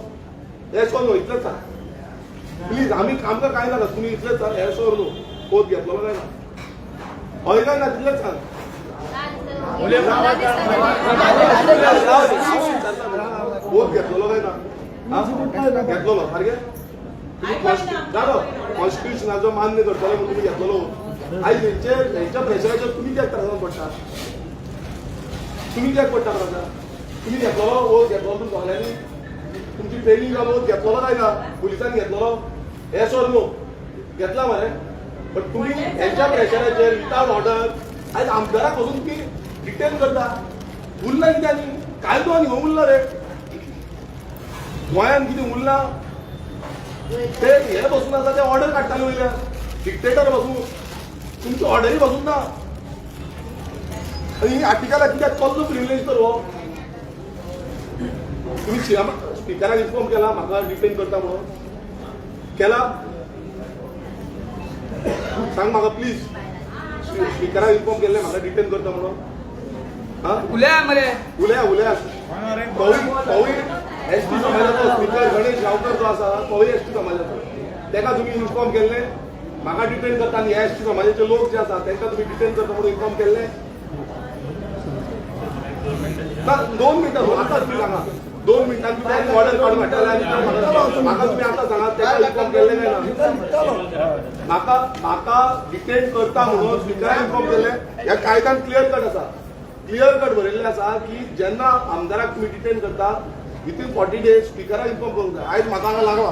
येस ऑर नो, इतलेंच सांग प्लीज. आमी आमकां कांय नाका, तुमी इतलेंच सांग, येस ऑर नो, ओत घेतलेलो काय ना? हय काय ना, तितलेंच सांग. ओत घेतलेलो काय ना? हा? घेतलेलो सारकें? जालो कॉन्स्टिट्युशनाचो मान्य करतले म्हणून तुमी घेतलेलो ओत. आयज हेंच्या प्रेशराचेर तुमी कित्याक त्रासान पडटा? तुमी कित्याक पडटा त्रासान? तुमी घेतलेलो ओत? घेतलेलो तुमी सगळ्यांनी? तुमची ट्रेनिंग जावन ओत घेतलेलो काय ना? पुलिसांनी घेतलेलो? येस ऑर नो? घेतला मरे? बट तुमी हेंच्या प्रेशराचेर विदाउट ऑर्डर आयज आमदाराक वचून तुमी डिटेन करता. उरला कितें आनी कायदो आनी खंय उरला रे गोंयांत? कितें उरला ते? हे बसून आसा ते ऑर्डर काडटाले वयल्यान, डिक्टेटर बसून. तुमची ऑर्डरी बसून ना. आनी ही आर्टिकलां कित्याक? कसलो प्रिविलेज तर हो? तुम्ही स्पिकराक इन्फॉर्म केला म्हाका डिटेन करता म्हणून? केला? सांग म्हाका प्लीज. स्पिकराक इन्फॉर्म केल्लें म्हाका डिटेन करता म्हणून? हा? उलया मरे. उलया, उलया. तोवूय तोवूय एसटी समाजाचो. स्पिकर गणेश गांवकर जो आसा, तोवूय एसटी समाजाचो. तेका तुमी इन्फॉर्म केल्लें म्हाका डिटेन करता आनी ह्या एसटी समाजाचे लोक जे आसा तांकां तुमी डिटेन करता म्हणून इन्फॉर्म केल्लें? ना, 2 मिनटां. आतां तुमी सांगा, 2 मिनटां तुमी ऑर्डर काडून हाडटले आनी म्हाका तुमी आतां सांगा, तेका इन्फॉर्म केल्लें काय ना? म्हाका म्हाका डिटेन करता म्हणून स्पिकराक इन्फॉर्म केल्लें? ह्या कायद्यान क्लियर कट आसा, क्लियर कट बरयल्लें आसा की जेन्ना आमदाराक तुमी डिटेन करता, विथीन 40 डेज स्पिकराक इन्फॉर्म करूंक जाय. आयज म्हाका हांगा लागला,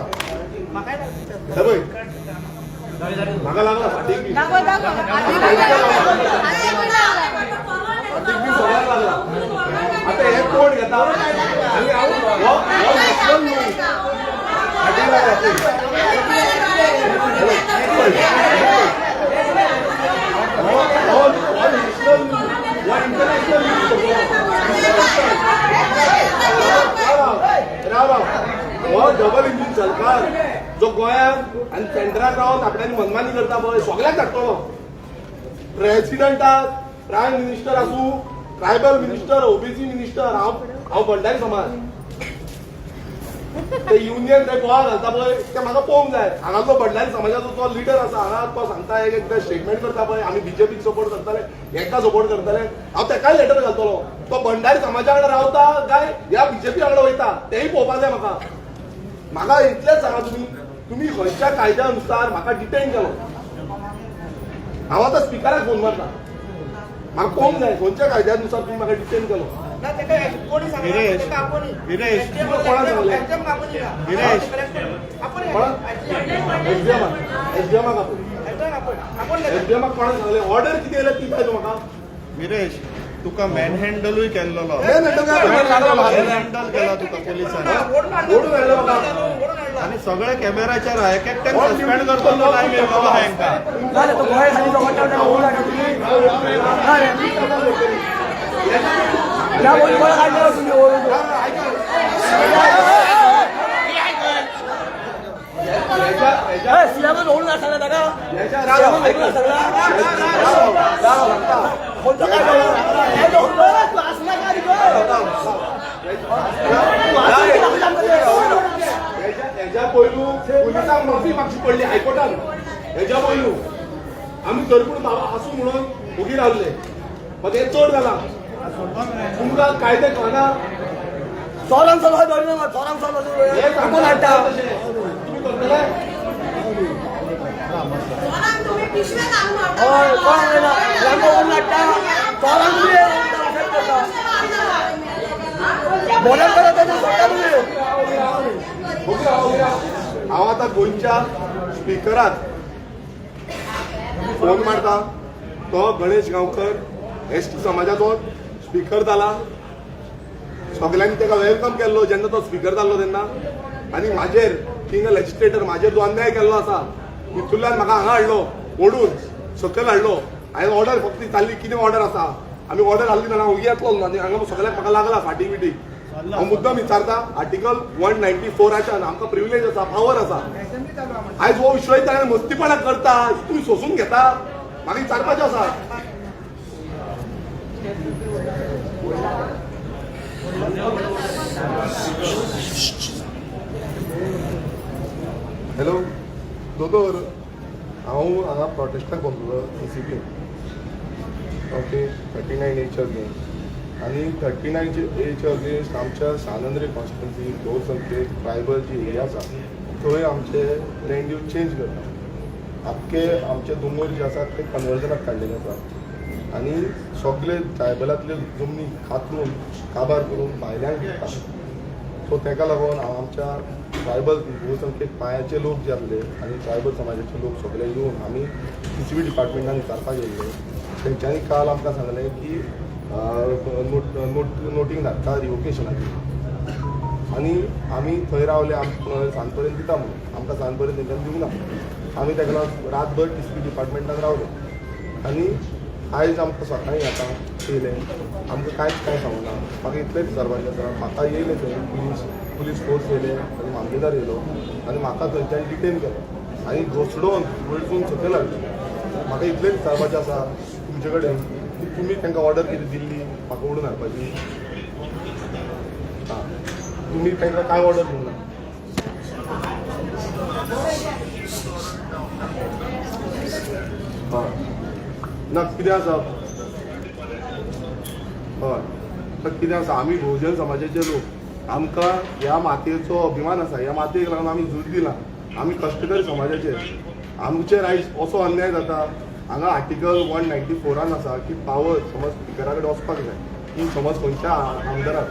हे पळय, म्हाका लागला फाटीक बी. दाखव, दाखव. फाटीक बी सगळ्याक लागला. आता हे कोण घेता? आनी हांव हो हो नॅशनल न्हू. फाटीक लागला पळय. हो हो हो नॅशनल न्हू, हो इंटरनॅशनल न्यूज. राव राव. हो डबल इंजीन सरकार जो गोंयांत आनी सेंट्राक रावन आपल्यानी मनमानी करता पळय, सगळ्याक धाडटलो. प्रेसिडेंटाक, प्रायम मिनिस्टर आसूं, ट्रायबल मिनिस्टर, ओबीसी मिनिस्टर. हांव हांव भंडारी समाज. ते युनियन ते गोवा घालता पळय, ते म्हाका पळोवंक जाय. हांगा जो भंडारी समाजाचो जो लिडर आसा हांगा, तो सांगता, एक एकदां स्टेटमेंट करता पळय, आमी बीजेपीक सपोर्ट करतले, हेका सपोर्ट करतले. हांव तेकाय लेटर घालतलो. तो भंडारी समाजा वांगडा रावता काय ह्या बीजेपी वांगडा वयता, तेय पळोवपाक जाय म्हाका. म्हाका इतलेंच सांगा तुमी, तुमी खंयच्या कायद्या अनुसार म्हाका डिटेन केलो? हांव आतां स्पिकराक फोन मारता. म्हाका पळोवंक जाय, खंयच्या कायद्या अनुसार तुमी म्हाका डिटेन केलो. ना, तेका कोणी सांगला? विरेश. तेका आपोवनी. विरेश. कोणाक सांगलें? एसडीएम आपोवनी. विरेश. आपोवनी. कोणाक? एसडीएमाक? एसडीएमाक आपोय. एसडीएम आपोय, आपोवन घेता. एसडीएमाक कोणाक सांगलें? ऑर्डर कितें येयल्या ती पाहिजे म्हाका. विरेश, तुका मॅन हँडलूय केल्लो. मॅन हँडल काय? लागला म्हाका. मॅन हँडल केला तुका पोलिसांनी. ओडून हाडला. ओडून हाडला म्हाका. ओडून हाडला. आनी सगळे कॅमेराचेर एक एकट्यान सस्पेंड करपाचो टायम येयलो आहा हेंकां. जालें, तो गोंय खाली जो वाटा ओडून हाडटा तुमी. त्या कोण काडले तुम्ही ओळून? सियामन ओळून असला ताका, सियामन ओळून असला. कोणतं काय तू असला काय रे? हेज्या पयलू पुलिसांक माफी मागची पडली हायकोर्टान. हेज्या पयलू आमी तरी पूण बाबा आसूं म्हणून ओगी रावले. मात हें चड जालां. तुमकां कायदे कळना. चोरांक चलो धरना, चोरांक चलो. हें कोण हाडटा? तुमी करतले. चोरांक तुम्ही पिशव्या घालून हय, कोण उलयना? तांकां ओडून हाडटा, चोरांक तुमी बोलायला करता तेन्ना सोडटा तुमी. ओगी राव, ओगी राव. हांव आतां गोंयच्या स्पिकराक फोन मारता. तो गणेश गांवकर एस टी समाजाचो स्पिकर जाला. सगल्यांनी ताका welcome केल्लो जेन्ना तो स्पिकर जाल्लो तेन्ना. आनी म्हाजेर किंग लेजिस्लेटर म्हाजेर जो अन्याय केल्लो आसा, तितूंतल्यान म्हाका हांगा हाडलो, ओडून सकयल हाडलो. हांवें ऑर्डर फक्त चालली, कितें ऑर्डर आसा, आमी ऑर्डर हाडली जाल्यार हांव ओगी येतलो. आनी हांगा सगळ्याक म्हाका लागला फाटी बिटी. हांव मुद्दम विचारता, आर्टिकल 194 आच्यान आमकां प्रिविलेज आसा, पावर आसा. आयज हो विश्वजीत राणे मस्तीपणा करता, ही तुमी सोसून घेता? म्हाका विचारपाचें आसा. हॅलो दोतोर, हांव हांगा प्रोटेस्टाक बसलो सी सी पी, ओके, 39 एच्या अगेन्स्ट. आनी 39 एच्या अगेन्स्ट आमच्या सान आंद्रे कॉन्स्टिट्युन्सी बहुसंख्यक ट्रायबल जी एरिया आसा, थंय आमचे लँड यूज चेंज करता. आख्खे आमचे दोंगर जे आसात ते कन्वर्जनाक काडलेले आसा आनी सगळे ट्रायबलांतले जमनी कातरून काबार करून भायल्यांक विकता. सो ताका लागून हांव आमच्या ट्रायबल बहुसंख्यक पायांचे लोक जे आसले आनी ट्रायबल समाजाचे लोक सगळे येवन आमी सी सी बी डिपार्टमेंटान विचारपाक येयल्ले. तेंच्यांनी काल आमकां सांगलें की नोट नोट नोटींग धाडटा रिवोकेशनाची आनी आमी थंय रावले. आमकां सांज पर्यंत दिता म्हणून, आमकां सांज पर्यंत तेंच्यांनी दिवंक ना. आमी ताका लागून रातभर टी सी बी डिपार्टमेंटान रावले आनी आयज आमकां सकाळीं आतां येयले, आमकां कांयच कांय सांगूना. म्हाका इतलेंच विचारपाचें आसा, म्हाका येयले थंय पुलीस फोर्स येयले आनी मामलेदार येयलो आनी म्हाका थंयच्यान डिटेन केलो आनी घसडोवन वळसून सकयल हाडलो. म्हाका इतलेंच विचारपाचें आसा तुमचे कडेन की तुमी तांकां ऑर्डर कितें दिल्ली म्हाका ओडून हाडपाची? आं, तुमी तांकां काय ऑर्डर दिवंक ना? हय, ना, कितें आसा? हय, तर कितें आसा, आमी भोवजन समाजाचे लोक, आमकां ह्या मातयेचो अभिमान आसा. ह्या मातयेक लागून आमी झूज दिलां. आमी कश्टकरी समाजाचे. आमचेर आयज असो अन्याय जाता हांगा. आर्टिकल 194 आन आसा की पावर समज स्पिकरा कडेन वचपाक जाय की समज खंयच्या आमदाराक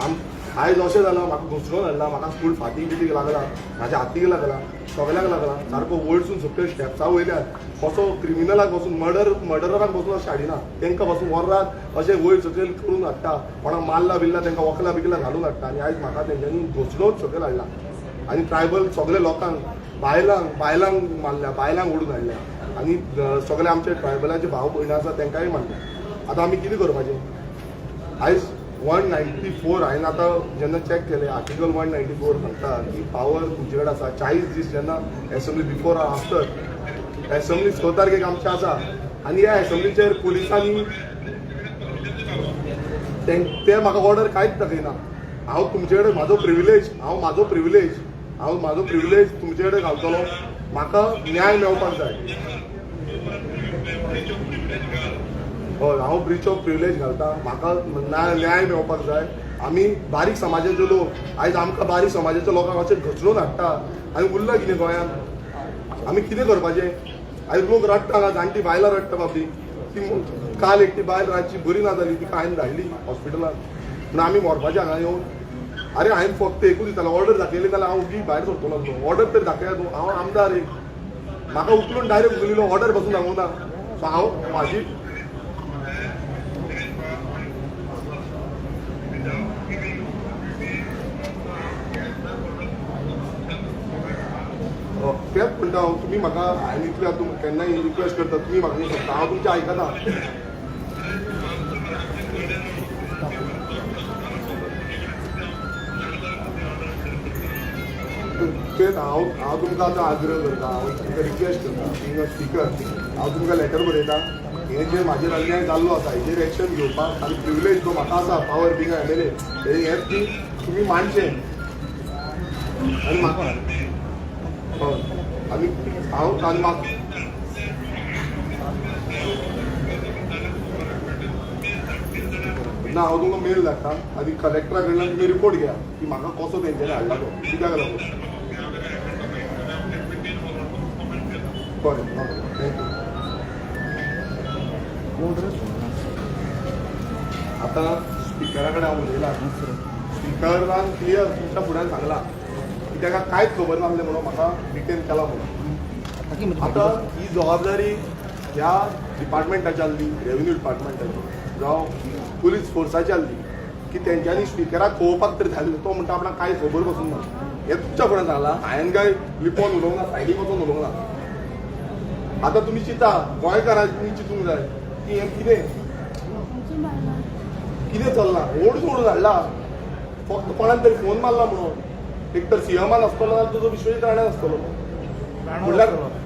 आम आयज अशें जालां, म्हाका घुसडोवन हाडला, म्हाका स्कूल फाटीक बिटीक लागला, म्हाज्या हातीक लागला, सगळ्याक लागला. सारको वळसून सकयल स्टेप्सा वयल्यान कसो क्रिमिनलाक बसून, मर्डराक बसून अशें हाडिना, तांकां बसून वरात अशें वयर सकयल करून हाडटा. कोणाक मारला बिल्ला तांकां वखलां बिकलां घालून हाडटा. आनी आयज म्हाका तेंच्यांनी घसडोवन सकयल हाडला आनी ट्रायबल सगळे लोकांक, बायलांक बायलांक मारल्या, बायलांक ओडून हाडल्या आनी सगळे आमचे ट्रायबलाचे भाव भयणां आसा तांकांय मारल्या. आतां आमी कितें करपाचें? आयज 194 हांवें आतां जेन्ना चॅक केलें, आर्टिकल 194 सांगता की पावर तुमचे कडेन आसा 40 दीस जेन्ना एसेंब्ली बिफोर आफ्टर एसेंब्ली. 6 तारखेक आमचें आसा आनी ह्या एसेंब्लीचेर पुलिसांनी ते म्हाका ऑर्डर कांयच दाखयना. हांव तुमचे कडेन म्हाजो प्रिविलेज, हांव म्हाजो प्रिविलेज तुमचे कडेन घालतलो. म्हाका न्याय मेळपाक जाय. हय, हांव ब्रीच ऑफ प्रिविलेज घालता. म्हाका न्याय मेळपाक जाय. आमी बारीक समाजाचे लोक. आयज आमकां बारीक समाजाच्या लोकांक अशें घसडून हाडटा आनी उरला कितें गोंयांत? आमी कितें करपाचें? आयज लोक रडटा हांगा, जाणटी बायलां रडटा बाबडी. ती काल एकटी बायल रातची बरी ना जाली, तिका हांवें धाडली हॉस्पिटलान. पूण आमी मरपाचें हांगा येवन? अरे, हांवें फक्त एकूच दितालो, ऑर्डर दाखयली जाल्यार हांव ओगी भायर सरतलो आसलो. ऑर्डर तरी दाखया तूं. हांव आमदार एक, म्हाका उखलून डायरेक्ट उखलिलो, ऑर्डर बसून सांगूंक ना. सो हांव म्हाजी तेंच म्हणटा हांव. तुमी म्हाका, हांवें इतलें आतां केन्नाय रिक्वेस्ट करता, तुमी म्हाका न्हू शकता. हांव तुमचें आयकता. तेच हांव हांव तुमकां आतां आग्रह करता, हांव तुमकां रिक्वेस्ट करता, बींग अ स्पिकर हांव तुमकां लेटर बरयता. हें जे म्हाजेर अन्याय जाल्लो आसा हेजेर एक्शन घेवपाक आनी प्रिविलेज जो म्हाका आसा, पावर बींग एमएलए, हेंच की तुमी मांडचें आनी म्हाका, हय, आनी हांव आनी म्हाका ना, हांव तुमकां मेल धाडटा आनी कलेक्टरा कडल्यान तुमी रिपोर्ट घेया की म्हाका कसो तेंच्यांनी हाडला तो, कित्याक लागून. बरें, thank you. आतां स्पिकरा कडेन हांव उलयलां. स्पिकरान क्लियर तुमच्या फुड्यान सांगलां की ताका कांयच खबर नासलें म्हणून म्हाका डिटेन केला म्हणून. आतां ही जबाबदारी ह्या डिपार्टमेंटाची आसली, रेव्हेन्यू डिपार्टमेंटाची जावं पुलीस फोर्साची आसली की तेंच्यांनी स्पिकराक कळोवपाक तरी जाय. तो म्हणटा आपणाक कांय खबर पसून ना. हें तुमच्या फुड्यान सांगलां. हांवें काय लिपोवन उलोवंक ना, सायडीक वचोन उलोवंक ना. आतां तुमी चिंता, गोंयकारांनी चिंतूंक जाय की हें कितें कितें चल्लां. ओडून ओडून हाडला फक्त कोणाक तरी फोन मारला म्हणून. एक तर सीएमान आसतलो नाल्यार तुजो विश्वजीत राणे आसतलो.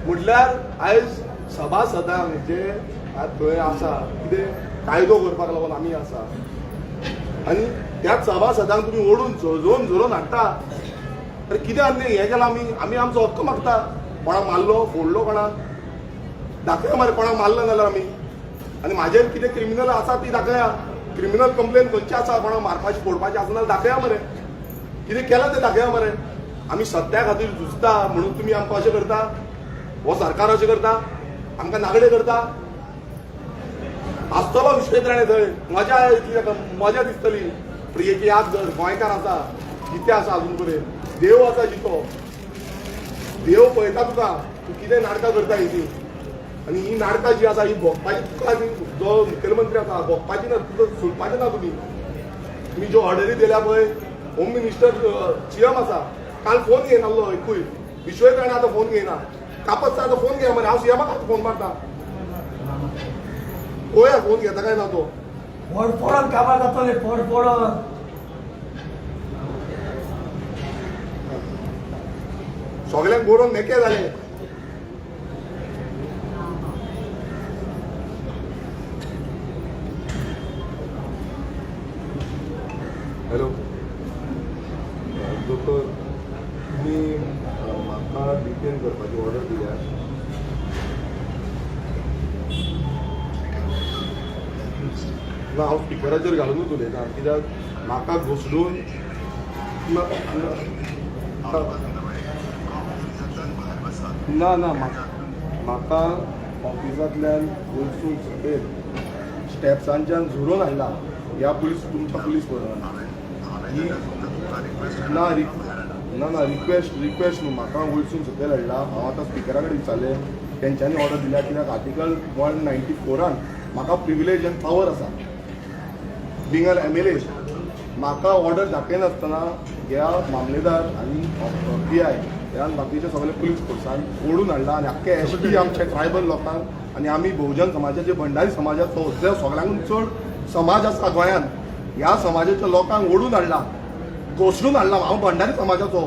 म्हणल्यार आयज सभासदांक जे थंय आसा, कितें कायदो करपाक लागून आमी आसा आनी त्याच सभासदांक तुमी ओडून झरोवन झरोवन हाडटा. अरे, कितें अन्याय हें केलां आमी? आमी आमचो हक्क मागता. कोणाक मारलो, फोडलो कोणाक, दाखया मरे. कोणाक मारलो जाल्यार आमी आनी म्हाजेर कितें क्रिमिनल आसा ती दाखया. क्रिमिनल कंप्लेन खंयची आसा, कोणाक मारपाची फोडपाची आसा जाल्यार दाखया मरे. कितें केलां तें दाखया मरे. आमी सत्या खातीर झुजता म्हणून तुमी आमकां अशें करता. हो सरकार अशें करता, आमकां नागडे करता. आसतलो विश्वजीत राणे थंय, मजा येतली ताका, मजा दिसतली. पूण एक याद धर, गोंयकार आसा, जिते आसा अजून पर्यंत. देव आसा जितो, देव पळयता तुका, तूं कितें नाटकां करता ही. आनी ही नाटकां जी आसा ही भोगपाची तुका. जो मुखेलमंत्री आसा, भोगपाची ना तुका, सुटपाचे ना तुमी. तुमी ज्यो ऑर्डरी दिल्या पळय, होम मिनिस्टर सीएम आसा, काल फोन घेयनासलो एकूय. विश्वजीत राणे आतां फोन घेयना. कापत आतां फोन घेया मरे. हांव सीएमाक आतां फोन मारता, पळोवया फोन घेता काय ना तो. फोड फोडोन काबार जातले, फोड फोडोन. सगल्यांक बरोवन मेके जाले. हॅलो दोतोर, तुमी म्हाका डिटेन करपाची ऑर्डर दिल्या. ना, हांव स्पिकराचेर घालुनूच उलयता कित्याक म्हाका घुसडून ना ना ना, म्हाका ऑफिसांतल्यान वचून सकयल स्टेप्सांच्यान झुरून हाडला ह्या पुलीस, तुमच्या पुलीस फोर्सान. ही ना रिक ना ना, रिक्वेस्ट रिक्वेस्ट न्हू. म्हाका वयरसून सकयल हाडला. हांव आतां स्पिकरा कडेन विचारलें, तेंच्यांनी ऑर्डर दिल्या कित्याक आर्टिकल 194 आन म्हाका प्रिविलेज आनी पावर आसा बींग एन एमएलए. म्हाका ऑर्डर दाखयनासतना ह्या मामलेदार आनी पीआय ह्या बाकीच्या सगळे पुलीस फोर्सान ओडून हाडला आनी आख्खे एसटी आमच्या ट्रायबल लोकांक आनी आमी बहुजन समाजाचे, भंडारी समाजाचो जे सगळ्यांकून चड समाज आसा गोंयांत, ह्या समाजाच्या लोकांक ओडून हाडला, घोसडून हाडला. हांव भंडारी समाजाचो,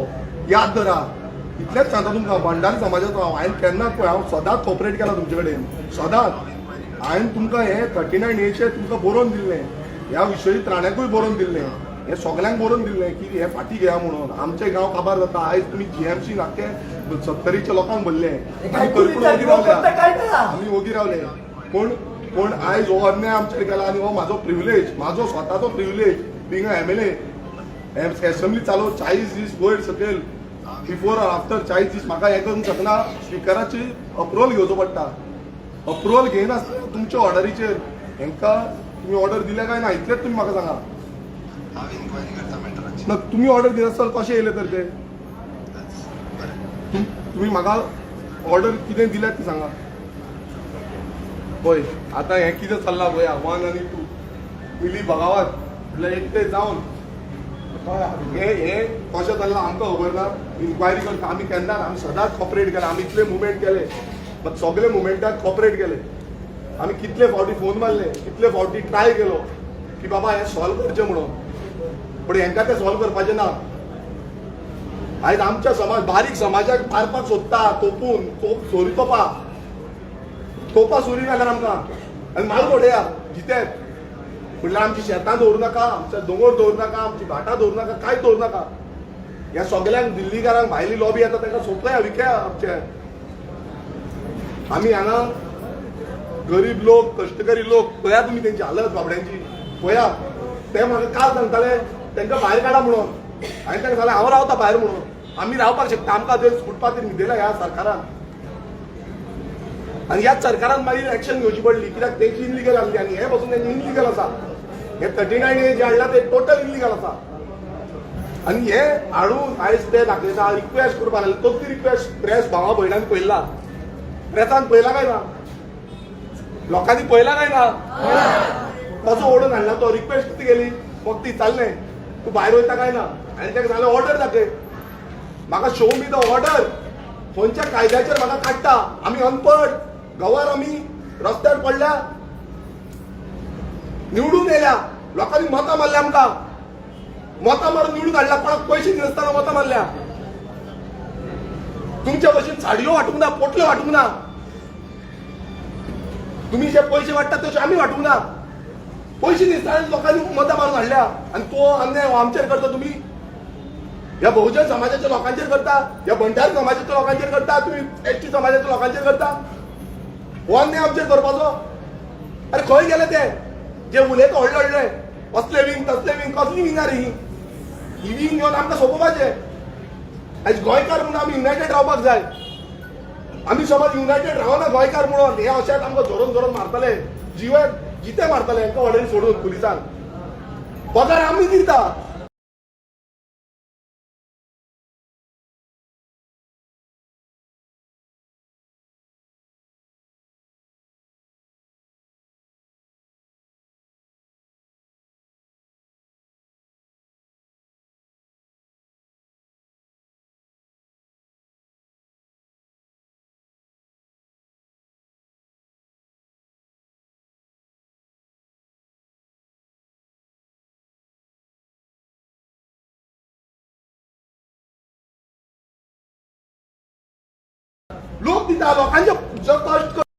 याद धरा. इतलेंच सांगता तुमकां, भंडारी समाजाचो हांव. हांवें केन्नाच पळय, हांव सदांच कॉपरेट केला तुमचे कडेन, सदांच. हांवें तुमकां हे 39 एचे तुमकां बरोवन दिल्लें, ह्या विश्वजीत राण्याकूय बरोवन दिल्लें, हे सगल्यांक बरोवन दिल्लें की हे फाटीं घेया म्हणून. आमचे गांव काबार जाता. आयज तुमी जीएमसी आख्खे सत्तरीच्या लोकांक भरले. आमी तरी पूण ओगी रावले. आमी ओगी रावले. पूण पूण आयज हो अन्याय आमचेर केला आनी हो म्हाजो प्रिविलेज, म्हाजो स्वताचो प्रिविलेज बींग एमएलए. एसेंब्ली चालू 40 दीस वयर सकयल, बिफोर आफ्टर 40 दीस म्हाका हें करूंक शकना. स्पिकराची अप्रुवल घेवचो पडटा. अप्रुवल घेयनासतना तुमच्या ऑर्डरीचेर हेंकां तुमी ऑर्डर दिल्या काय ना, इतलेंच तुमी म्हाका सांगा. ना, तुमी ऑर्डर दिनासतना कशें येयले तर ते? तुमी म्हाका ऑर्डर कितें दिल्या ती सांगा. पळय आतां हें कितें चल्लां पळया. वन आनी टू मिली बगावत म्हटल्यार एकटे जावन हे हे कशें चल्लां आमकां खबर ना. इन्क्वायरी करता आमी केन्ना. आमी सदांच कॉपरेट केला. आमी इतले मुवमेंट केले, बट सगळे मुवमेंटाक कॉपरेट केले आमी. कितले फावटी फोन मारले, कितले फावटी ट्राय केलो की बाबा हें सॉल्व करचें म्हणून, पूण हेंकां तें सॉल्व करपाचें ना. आयज आमच्या समाज, बारीक समाजाक मारपाक सोदता तोपून. तोप, सोरी, तोपा, तोपा, सुरी घाल्यार आमकां आनी मारून उडया जितेत. म्हणल्यार आमची शेतां दवरूं नाका, आमचे दोंगर दवरूं नाका, आमची भाटां दवरूं नाका, कांयच दवरूं नाका. ह्या सगल्यांक दिल्लीकारांक, भायली लॉबी येता तांकां सोंपया, विकया आमचे. आमी हांगा गरीब लोक, कश्टकरी लोक. पळया तुमी तेंची हालत बाबड्यांची पळया. ते म्हाका काल सांगताले तांकां भायर काडा म्हणून. हांवें तांकां सांगलें, हांव रावता भायर म्हणून. आमी रावपाक शकता. आमकां ते फुटपाथीर न्हिदयला ह्या सरकारान आनी ह्याच सरकारान मागीर एक्शन घेवची पडली, कित्याक तेंची इनलिगल आसली आनी हे पसून तेंची इनलिगल आसा. हे 39 ए जे हाडला ते टोटल इनलिगल आसा. आनी हे हाडून आयज ते दाखयता, रिक्वेस्ट करपाक लागले. कसली रिक्वेस्ट? प्रेस भावा भयणांनी पळयला? प्रेसान पळयला काय ना? लोकांनी पळयला काय ना? कसो ओडून हाडला तो? रिक्वेस्ट कितें केली? फक्त विचारलें, तूं भायर वयता काय ना? आनी ताका सांगलें, ऑर्डर दाखय म्हाका. Show me the order. खंयच्या कायद्याचेर म्हाका काडटा? आमी अनपड गवार, आमी रस्त्यार पडल्या. निवडून येयल्या, लोकांनी मतां मारल्या आमकां. मतां मारून निवडून हाडला. कोणाक पयशे दिनासतना मतां मारल्या. तुमच्या भशेन साडयो वांटूंक ना, पोटल्यो वांटूंक ना. तुम्ही जे पैसे वाटतात तशे आमी वांटूंक ना. पयशे दिसतना लोकांनी मतां मारून हाडल्या आनी तो अन्याय हो आमचेर करता तुम्ही. ह्या बहुजन समाजाच्या लोकांचेर करता, ह्या भंडारी समाजाच्या लोकांचेर करता तुम्ही, एसटी समाजाच्या लोकांचेर करता. हो अन्याय आमचेर करपाचो? अरे, खंय गेले ते जे उलयता व्हडले व्हडले, असले विंग, तसले विंग? कसली विंगार ही? ही विंग घेवन आमकां सोंपोवपाचें. आयज गोंयकार म्हणून आमी युनायटेड रावपाक जाय. आमी समज युनायटेड रावना गोंयकार म्हणून, हे अशेंच आमकां झरोवन झरोवन मारतले, जिवे जिते मारतले हांकां ऑलरेडी सोडून पुलिसांक. पगार आमी दिता. लोक दिता, लोकांचे जो कश्ट.